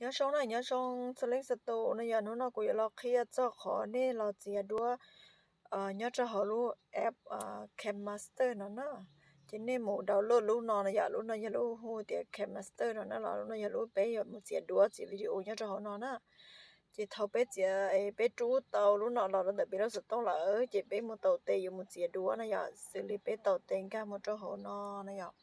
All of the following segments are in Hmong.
Nyob zoo na, nyob zoo txhua leej txhua tus no yom. Hnub no kuv yuav los qhia txog qhov nej los txiav duab nyob rau hauv lub app KineMaster no na. Ces nej mus download lub no na yom, lub no yog lub hu tias KineMaster no na, los lub no yog lub peb yuav mus txiav duab txiav video nyob rau hauv no na. Ces thaum peb txiav, peb rub tau lub no los rau ntawm peb lub xov tooj lawm, ces peb mus tau tes yuav mus txiav duab na yom, xws li peb tau tes nkag mus rau hauv no na yom,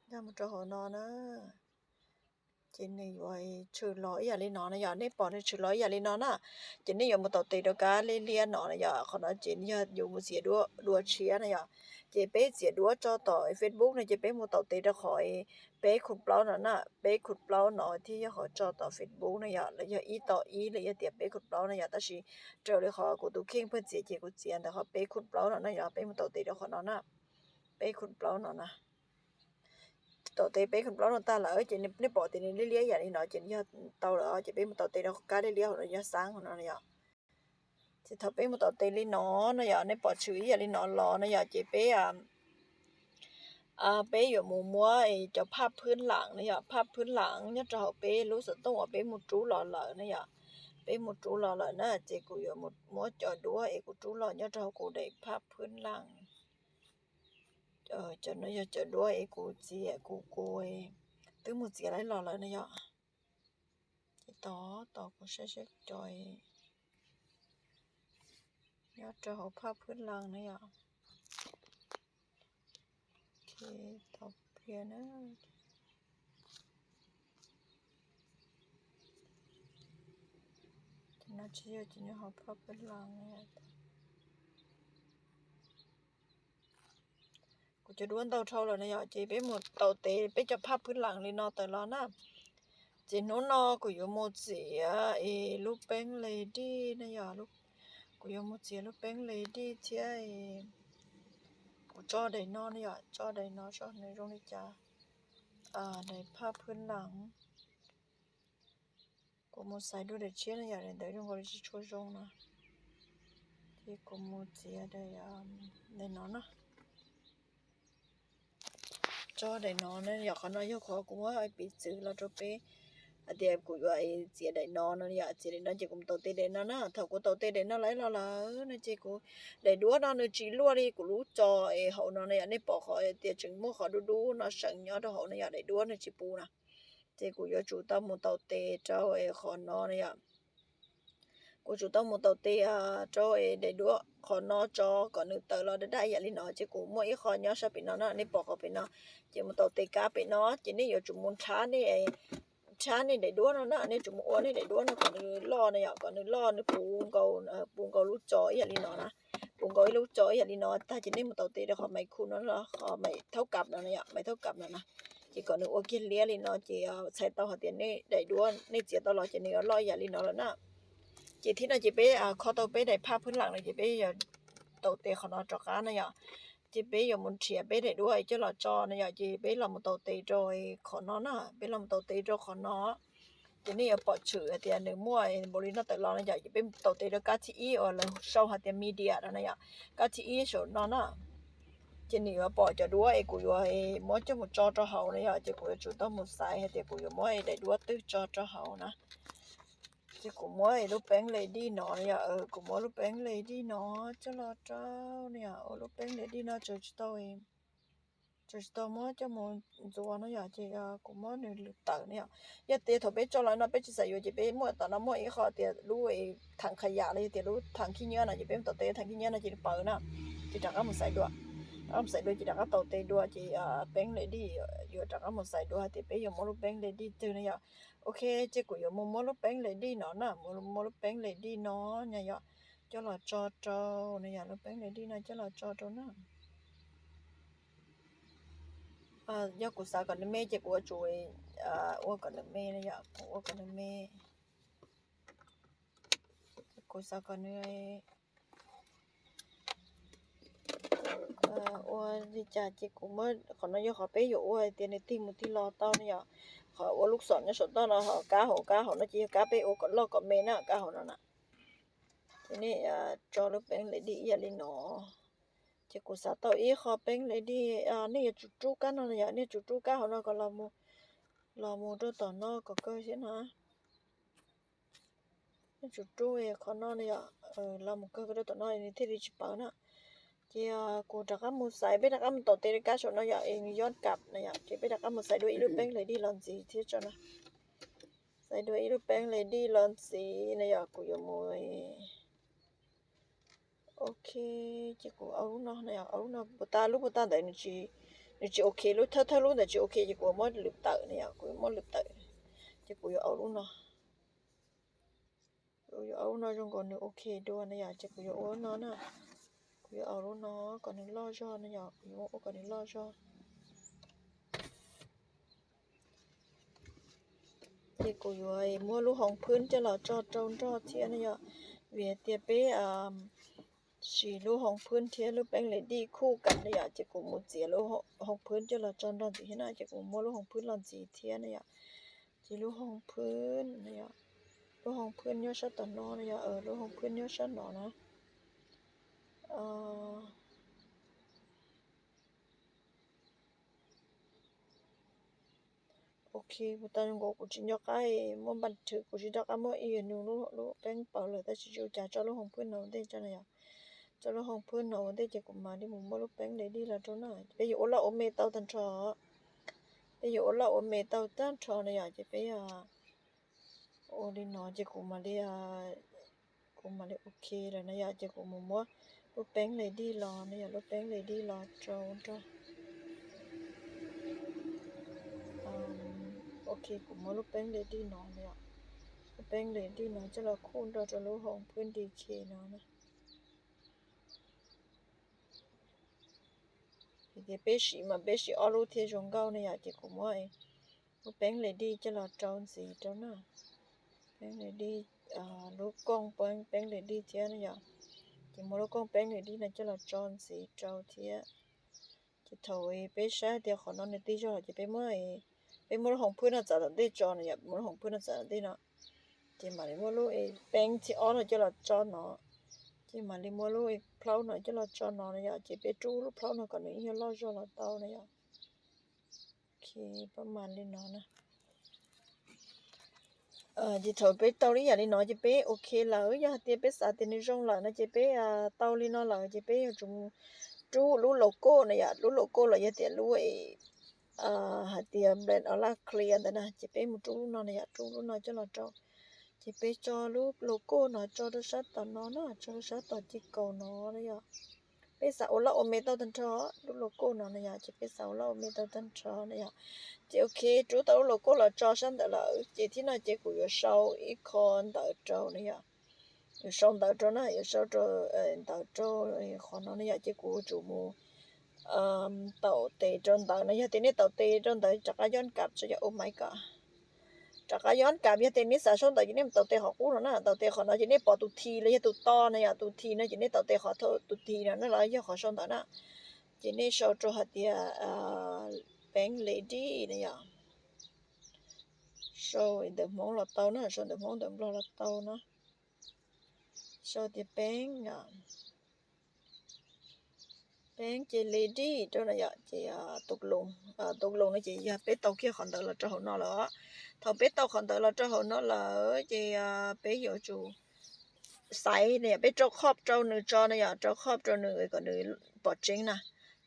nkag mus rau hauv no na. Ces nws yuav tshwm los ib yam li no na yom, nej pom nws tshwm los ib yam li no na. Ces nej yuav mus tau tes rau kab liab liab no na yom, qhov no ces yog yuav mus txiav duab tshiab na yom. Ces peb txiav duab tso tom Facebook no ces peb mus tau tes rau qhov peb khum plaub no na, peb khum plaub no thiaj yog qhov tso tom Facebook na yom, los yog ib tom ib los yog tias peb khum plaub na yom, tab sis raws li qhov kuv tus kheej pheej txiav ces kuv txiav ntawm qhov peb khum plaub no na yom, peb mus tau tes rau qhov no na, peb khum plaub no na. Tau tes peb khum plaub no tag lawm ces nej pom tias nws liab liab yam li no ces nws yog tau lawm, ces peb mus tau tes rau kab liab liab hauv no yog xab hauv no yom. Ces thaum peb mus tau tes li no no yom, nej pom tshwm ib yam li no los no yom, ces peb peb yuav mus muab cov phaj phwb lam no yom, phaj phwb lam nyob rau hauv peb lub xov tooj uas peb mus rub los lawm na yom. Peb mus rub los lawm na ces kuv yuav muab cov duab es kuv rub los nyob rau hauv kuv daim phaj phwb lam. Cov no yog cov duab es kuv txiav, kuv, kuv twb mus txiav laib los lawm na yom. Ces tos, tos kuv saib saib cov nyob rau hauv phaj phwb lam na yom. Tos pliag na. Ces no tsis yog cov nyob hauv phaj phwb lam. Kuv cov duab ntau dhau lawm na yom, ces peb mus tau tes peb cov phaj phwb lam li no tawm los na. Ces hnub no kuv yuav mus txiav es lub peeb le dij na yom, kuv yuav mus txiav lub peeb le dij thiab. Kuv tso daim no na yom, tso daim no saib nws zoo li cas. Daim phaj phwb lam. Kuv mus xaiv dua daim tshiab na yom, daim ntawd zoo nkaus li tsis tshua zoo no. Ces kuv mus txiav daim no na. Tso daim no na yom, qhov no yog qhov kuv muab piv txwv los rau peb hais tias kuv yuav txiav daim no no yom, txiav daim no ces kuv mus tau tes daim no na. Thaum kuv tau tes daim no lawm los lawm no ces kuv, daim duab no nws tsis luaj li kuv lub tso es hauv no na yom, nej pom qhov tias tseem muaj qhov dub dub no seem nyob rau hauv no yom, daim duab nws tsis puv na. Ces kuv yuav tsum tau mus tau tes rau qhov no na yom. Kuv tsum tau mus tau tes rau daim duab qhov no tso kom nws tawm los daj daj yam li no, ces kuv muaj ib qho nyob sab pem no na, nej pom qhov pem no, ces mus tau tes kab pem no, ces nej yuav tsum mus nrhab nej, nrhab nej daim duab no na, nej tsum mus ua nej daim duab no kom nws loj na yom, kom nws loj nws puv nkaus, puv nkaus lub tso ib yam li no na, puv nkaus ib lub tso ib yam li no tag ces nej mus tau tes rau qhov mais khu no, qhov mais thaub kam no na yom, mais thaub kam no na. Ces kom nws ua kiag liab li no ces txhais tau hais tias nej daim duab nej txiav tau los ces nws yuav loj ib yam li no lawm na. Ces thib no ces peb kho tau peb daim phaj phwb lam no ces peb yuav tau tes qhov no rov qab na yom. Ces peb yuav mus nrhiav peb daim duab coj los tso na yom, ces peb los mus tau tes rau qhov no na, peb los mus tau tes rau qhov no. Ces nej yuav pom tshwm hais tias nws muaj npaum li no tawm los no yom, ces peb tau tes rau kab thib ib uas lawv sau hais tias media no na yom, kab thib ib saum no na. Ces nws yuav pom cov duab es kuv yuav muab coj mus tso rau hauv na yom, ces kuv yuav tsum tau mus xaiv hais tias kuv yuav muab daim duab twg tso rau hauv na. Ces kuv muab lub peeb le dij no na yom, kuv muab lub peeb le dij no coj los rau na yom, ua lub peeb le dij no tseem tsis tau, tseem tsis tau muab coj mus ntxuav no yom, ces kuv muab nws lwm tawm na yom. Yog tias thaum peb tso los no peb tsis xaiv yuav ces peb muaj tom no muaj ib qho tias lub thav qha yam los yog tias lub thav khib nyiab no ces peb mus tau tes thav khib nyiab no ces nws pawv na. Ces rov qab mus xaiv dua, rov qab mus xaiv dua ces rov qab tau tes dua ces peeb le dij yuav rov qab mus xaiv dua hais tias peb yuav muab lub peeb le dij twg na yom. Ok, ces kuv yuav mus muab lub peeb le dij no na, muab lub peeb le dij no na yom, coj los tso rau na yom, lub peeb le dij no coj los tso rau na. Yog kuv xav kom nws me ces kuv yuav tsum ua kom nws me na yom, kuv ua kom nws me. Kuv xav kom nws ua li cas ces kuv muab, qhov no yog qhov peb yuav ua tias nws tig mus tig los tau na yom. Qhov ua lub xom nyob saum toj no ho kab hauv, kab hauv no ces yog kab peb ua kom loj kom me na, kab hauv no na. Ces nej tso lub peeb le dij ib yam li no. Ces kuv xav tau ib qho peeb le dij, nej yuav tsum rub kab no na yom, nej yuav tsum rub kab hauv no kom los mus Los mus rau tom no kom kawg thiab na. Yuav tsum rub qhov no na yom, los mus kawg rau tom no nws thiaj li tsis pawv na. Ces kuv rov qab mus xaiv, peb rov qab mus tom tes rau kab saum no yom, es nws yob kam na yom, ces peb rov qab mus xaiv dua ib lub peeb lem dij los ntxiv thiab tso na. Xaiv dua ib lub peeb lem dij los ntxiv na yom, kuv yuav mus. Ok, ces kuv au lub no na yom, au lub no puas tas, lub puas tas ntawd nws tsis ok, lub thawj thawj lub ntawd tsis ok ces kuv muab lwm tawm na yom, kuv yuav muab lwm tawm. Ces kuv yuav au lub no. Kuv yuav au lub no zoo nkaus nws ok dua na yom, ces kuv yuav ua lub no na. Kuv yuav au lub no kom nws loj zog na yom, kuv yuav ua kom nws loj zog. Ces kuv yuav muab lub hoov phwb coj los tso rau nroj thiab na yom, vim hais tias peb siv lub hoov phwb thiab lub peeb lem dij khuj kam na yom, ces kuv mus txiav lub hoov phwb coj los tso nroj ntxiv thiab na, ces kuv muab lub hoov phwb los ntxiv thiab na yom. Ces lub hoov phwb na yom, lub hoov phwb nyob sab tom no na yom, lub hoov phwb nyob sab no na. Ok, kuv tau zoo nkaus kuv tsis nco qab muab npaj thwv, kuv tsis nco qab muab ib nus lub peeb paws lawm, tab sis tsis ua cas, tso lub hoov phwb no ua ntej tso na yom. Tso lub hoov phwb no ua ntej ces kuv mam li mus muab lub peeb lem dij los rau na. Peb yuav ua loj ua me tau tag nrho, peb yuav ua loj ua me tau tag nrho na yom, ces peb ua li no ces kuv mam li, kuv mam li ok lawm na yom, ces kuv mus muab lub peeb lem dij los na yom, lub peeb lem dij los rau nrog. Ok, kuv muab lub peeb lem dij no na yom, lub peeb lem dij no coj los khuj nrog rau lub hoov phwb D K no na. Vim tias peb siv mas peb siv ob lub thiaj zoo nkauj na yom, ces kuv muab lub peeb lem dij coj los rau ntxiv rau na. Peeb lem dij, lub kooj peeb lem dij thiab na yom, ces muab lub kooj peeb lem dij no coj los tso ntxiv rau thiab. Ces thaum peb saib tias qhov no nws tig zog lawm ces peb muab, peb muab lub hoov phwb no txav tom ntej tso na yom, muab lub hoov phwb no txav tom ntej no, ces mam li muab lub peeb thib ob no coj los tso no, ces mam li muab lub plaub no coj los tso no na yom, ces peb rub lub plaub no kom nws ib nyuag loj zog los tau na yom. Ok, pab mam li no na. Ces thaum peb tau li yam li no ces peb ok lawm, yog hais tias peb xav tias nws zoo lawm no ces peb tau li no lawm ces peb yuav tsum rub lub logo na yom, lub logo los yog tias lub hais tias brand of laj clear ntawd na, ces peb mus rub lub no na yom, rub lub no coj los rau. Ces peb tso lub logo no tso rau sab tom no na, tso rau sab tom ci kaus no na yom. Peb xav ua loj ua me tau tag nrho lub logo no na yom, ces peb xav ua loj ua me tau tag nrho na yom. Ces ok, rub tau lub logo los tso sab ntawd lawm ces thib no ces kuv yuav sau ib qho ntawv rau na yom. Yuav sau ntawv rau na, yuav sau rau ntawv rau qhov no na yom, ces kuv yuav tsum mus taum tes rau ntawv no, yog tias nej taum tes rau ntawv rov qab yob kam tso yom, oh my god. Rov qab yob kam, yog tias nej xav sau ntawv ces nej mus taum tes qhov qub no na, taum tes qhov no ces nej pom tus thi los yog tus to na yom, tus thi no ces nej taum tes qhov tus thi no na los yog qhov sau ntawv na. Ces nej sau rau hais tias peeb lem dij na yom. Sau ntawv Hmoob los tau na, sau ntawv Hmoob ntawv Nplog los tau na. Sau tias peeb, peeb ces lem dij rau na yom, ces tus loos, tus loos no ces yog peb tau kiag qhov ntawv los rau hauv no lawm. Thaum peb tau qhov ntawv los rau hauv no lawm ces peb yuav tsum xaiv na yom, peb rau khoj rau nws tso na yom, rau khoj rau nws kom nws pom tseeb na.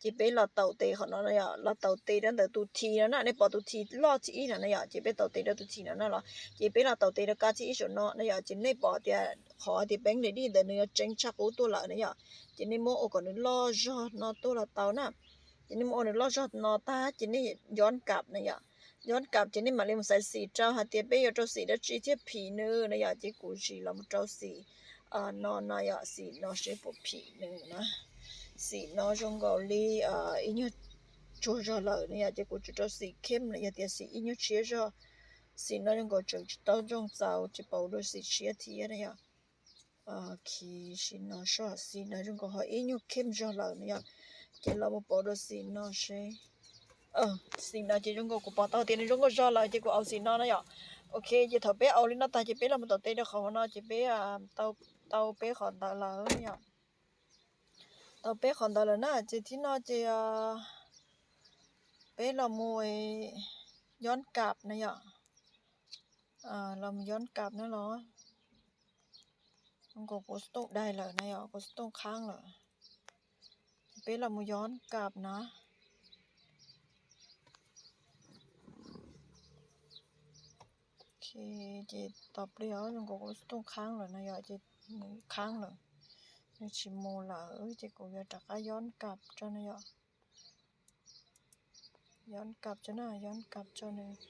Ces peb los taum tes qhov no na yom, los taum tes rau ntawm tus thi no na, nej pom tus thi loj thib ib no na yom, ces peb taum tes rau tus thi no na los, ces peb los taum tes rau kab thib ib saum no na yom, ces nej pom tias qhov tias peeb lem dij ntawd nws yuav tseeb tshaj qub tuaj lawm na yom, ces nej muab ua kom nws loj zog no tuaj los tau na. Ces nej muab ua nws loj zog no tag ces nej yob kam na yom, yob kam ces nej mam li mus xaiv xim rau hais tias peb yuav rau xim dab tsi thiaj phim nws na yom, ces kuv tsis los mus rau xim no no yom, xim no seb puas phim nws na. Xim no zoo nkaus li ib nyuag tsuag zog lawm na yom, ces kuv tsuas rau xim khej los yog tias xim ib nyuag tshiab zog. Xim no zoo nkaus tseem tsis tau zoo txaus, tsis paub dua xim tshiab thiab na yom. Khi xim no soj, xim no zoo nkaus ho ib nyuag khej zog lawm na yom, ces los mus paub dua xim no seb. Xim no ces zoo nkaus kuv pom tau tias nws zoo nkaus zog lawm ces kuv au xim no na yom. Ok, ces thaum peb au li no tag ces peb los mus taum tes rau qhov no ces peb tau peb qhov ntawv lawm na yom. Tau peb qhov ntawv lawm na ces thib no ces peb los mus yob kam na yom. Los yob kam na los, zoo nkaus kuv xov tooj daig lawm na yom, kuv xov tooj qhaab lawm. Ces peb los mus yob kam na. Ces tos pliag, zoo nkaus kuv xov tooj qhaab lawm na yom, ces nws qhaab lawm, nws tsis mus lawm ces kuv yuav rov qab yob kam tso na yom. Yob kam tso na, yob kam tso, nws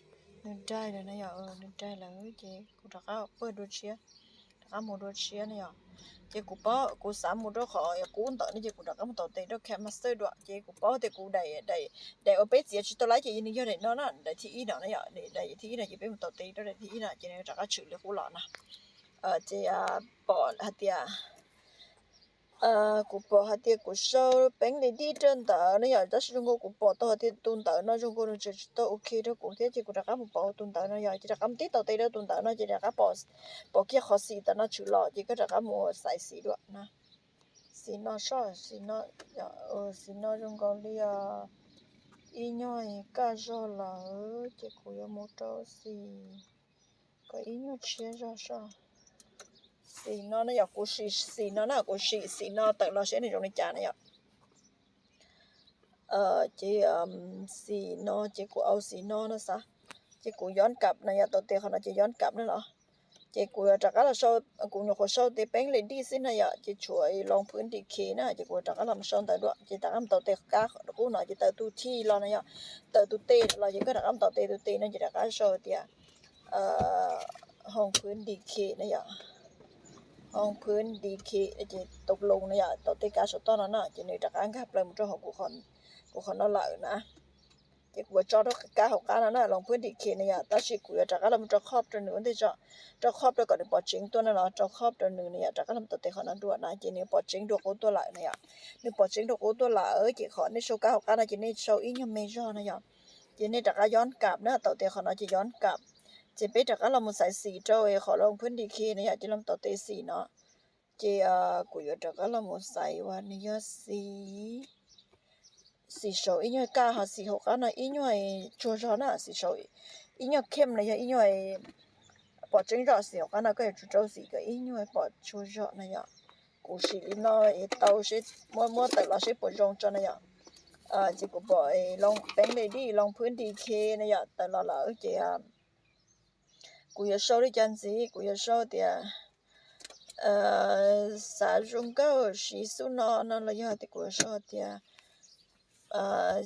daig lawm na yom, nws daig lawm ces kuv rov qab pawg dua tshiab, rov qab mus dua tshiab na yom. Ces kuv paub, kuv xav mus rau qhov qub ntawd ne ces kuv rov qab mus tau tes rau KineMaster dua. Ces kuv paub tias kuv daim, daim uas peb txiav tsis tau lawm ces nws yog daim no na, daim thib ib no na yom, daim thib ib no ces peb mus tau tes rau daim thib ib no ces nws rov qab tshwm li qub los na. Ces pom hais tias, kuv pom hais tias kuv sau peev li dib rau ntawd na yom, tab sis zoo nkaus kuv pom tau hais tias tus ntawd no zoo nkaus nws tseem tsis tau ok rau kuv thiab ces kuv rov qab mus pom tus ntawd no yom, ces rov qab mus tib tau tes rau tus ntawd no ces rov qab pom kiag qhov xim ntawm no tshwm los ces koj rov qab mus xaiv xim dua na. Xim no soj, xim no, xim no zoo nkaus li ib nyuag kaj zog lawm ces kuv yuav mus rau xim kom ib nyuag tshiab zog soj. Xim no na yom, kuv sim xim no na, kuv sim xim no tawm los seb nws zoo li cas na yom. Ces xim no ces kuv au xim no no xav, ces kuv yob kam na yom, tau tes qhov no ces yob kam na los. Ces kuv rov qab los sau, kuv nyuam qhuav sau tes peev li dib xwb na yom, ces tshuav loos phwv di khe na, ces kuv rov qab los sau ntawd dua, ces rov qab mus tau tes kab qub no ces tawm tus thij los na yom, tawm tus tes los ces koj rov qab mus tau tes, tus tes no ces rov qab sau tias hoos phwv di khe na yom, hoos phwv di khe, ces tus loos na yom, tau tes kab saum toj no na ces nws rov qab nkag plaws mus rau hauv kuv qhov no lawm na. Ces kuv yuav tso rau kab hauv qab no na, loos phwv di khe na yom, tab sis kuv yuav rov qab los mus rau khob rau nws ua ntej tso, rau khob rau kom nws pom tseeb tuaj na los, rau khob rau nws na yom, rov qab los mus tau tes qhov no dua na ces nws pom tseeb dua qub tuaj lawm na yom. Nws pom tseeb dua qub tuaj lawm ces qhov nej sau kab hauv qab no ces nej sau ib nyuag me zog na yom. Ces nej rov qab yob kam na, tau tes qhov no ces yob kam. Ces peb rov qab los mus xaiv xim rau qhov loos phwv di khe na yom, ces los tau tes xim no. Ces kuv yuav rov qab los mus xaiv uas nws yog xim, xim saum ib nyuag kaj, ho xim hauv qab no ib nyuag tsuag zog na, xim saum ib nyuag khem los yog ib nyuag pom tseeb zog, xim hauv qab no koj yuav tsum rau xim kom ib nyuag pom tsuag zog na yom. Kuv sim li no es tau, muab muab tawm los seb puas zoo tso na yom. Ces kuv pom peev li dib loos phwv di khe na yom tawm los lawm ces kuv yuav sau li cas ntxiv, kuv yuav sau tias xav zoo nkauj siv xub no no los yog tias kuv yuav sau tias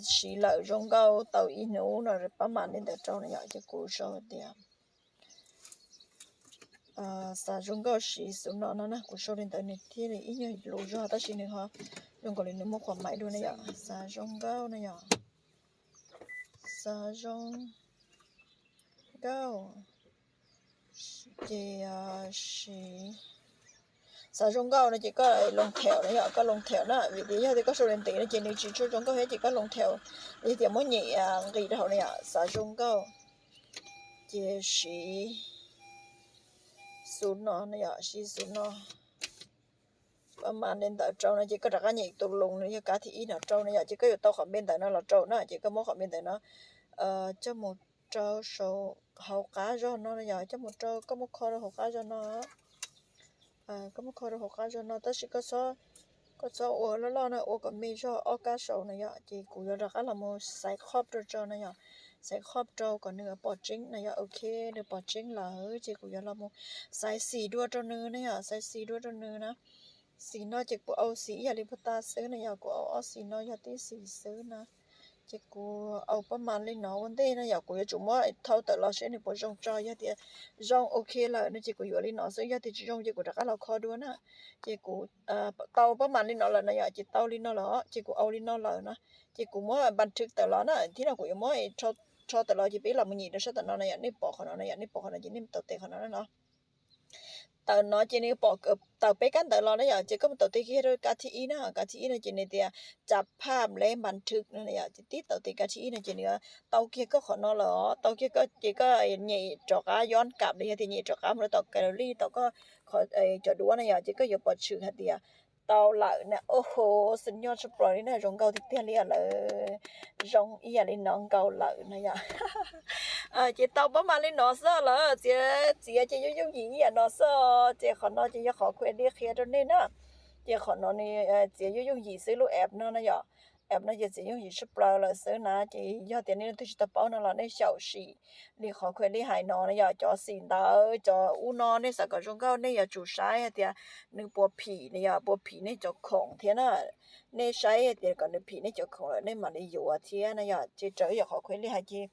siv lawm zoo nkauj tau ib hnub no, pab mas li ntawd rau na yom, ces kuv sau tias xav zoo nkauj siv xub no no na, kuv sau li ntawd nws thiaj li ib nyuag lus zog tab sis nws ho zoo nkaus li nws muaj qhuas maiv dua na yom, xav zoo nkauj na yom, xav zoo nkauj ces siv, xav zoo nkauj no ces koj loos theem na yom, koj loos theem na, vim tias yog tias koj sau li ntev no ces nws tsis tshua zoo nkauj thiab ces koj loos theem, yog tias muab nyem nqis rau hauv na yom, xav zoo nkauj ces siv xub no na yom, siv xub no. Pab mas li ntawd rau no ces koj rov qab nyem tus loos nws yog kab thib ib no rau na yom, ces koj yuav tau qhov npe ntawm no los rau na, ces koj muab qhov npe ntawm no coj mus rau saum hauv qab zog no na yom, coj mus rau, koj muab kho rau hauv qab zog no, koj muab kho rau hauv qab zog no tab sis koj txhob ua loj loj na, ua kom me zog ob kab saud na yom, ces kuv yuav rov qab los mus xaiv khop rau tso na yom, xaiv khop rau kom nws pom tseeb na yom, ok, nws pom tseeb lawm ces kuv yuav los mus xaiv xim dua rau nws na yom, xaiv xim dua rau nws na. Xim no ces kuv au xim ib yam li puag ta xwb na yom, kuv au ob xim no yog tib xim xwb na. Ces kuv au pab mas li no ua ntej na yom, kuv yuav tsum muab thau tawm los seb nws puas zoo tso, yog tias zoo ok lawm no ces kuv yuav li no xwb, yog tias tsis zoo ces kuv rov qab los kho dua na. Ces kuv tau pab mas li no lawm na yom, ces tau li no lawm ces kuv au li no lawm na. Ces kuv muab npas thwv tawm los na, thiab no kuv yuav muab rho tawm los ces peb los mus nyem rau sab tom no na yom, nej pom qhov no na yom, nej pom qhov no ces nej tau tes qhov no na no. Tawm no ces nws pom tawm peb kab ntawd los na yom, ces koj mus tau tes kiag rau kab thib ib na, kab thib ib no ces nws tias cav phaj npleb npas thwv no na yom, ces tib tau tes kab thib ib no ces nws tau kiag koj qhov no lawm, tau kiag koj ces koj nyem rov qab yob kam los yog tias nyem rov qab mus rau tom gallery tom koj qhov cov duab na yom, ces koj yuav pom tshwm hais tias tau lawm na. Ua ho, xwm nyuaj tshaj plaws li na, zoo nkauj tiag tiag li lawm. Zoo ib yam li no nkaus lawm no yom. Ces tau pab mas li no xwb lawm, txiav txiav ces yooj yooj yim ib yam no xwb. Ces qhov no ces yog qhov kuv li qhia rau nej na. Ces qhov no txiav yooj yooj yim xwb, lub app no na yom. App no ces txiav yooj yim tshaj plaws lawm xwb na. Ces yog tias nej leej twg tsis tau paub no los nej xyaum sim li qhov kuv li hais no na yom. Cov xim ntawv cov ub no nej xav kom zoo nkauj nej yuav tsum saib hais tias nws puas phim na yom, puas phim nej cov khoom thiab na. Nej saib hais tias kom nws phim nej cov khoom lawm nej mam li yuav thiab na yom. Ces raws yog qhov kuv li hais ces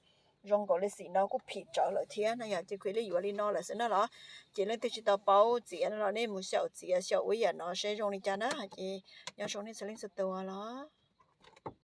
zoo nkaus li xim no kuj phim tsawv lawm thiab na yom. Ces kuv li yuav li no lawm xwb na los. Ces leej twg tsis tau paub txiav no los nej mus xyaum txiav xyaum ua yam no seb zoo li cas na. Ces nyob zoo nej txhua leej txhua tus los.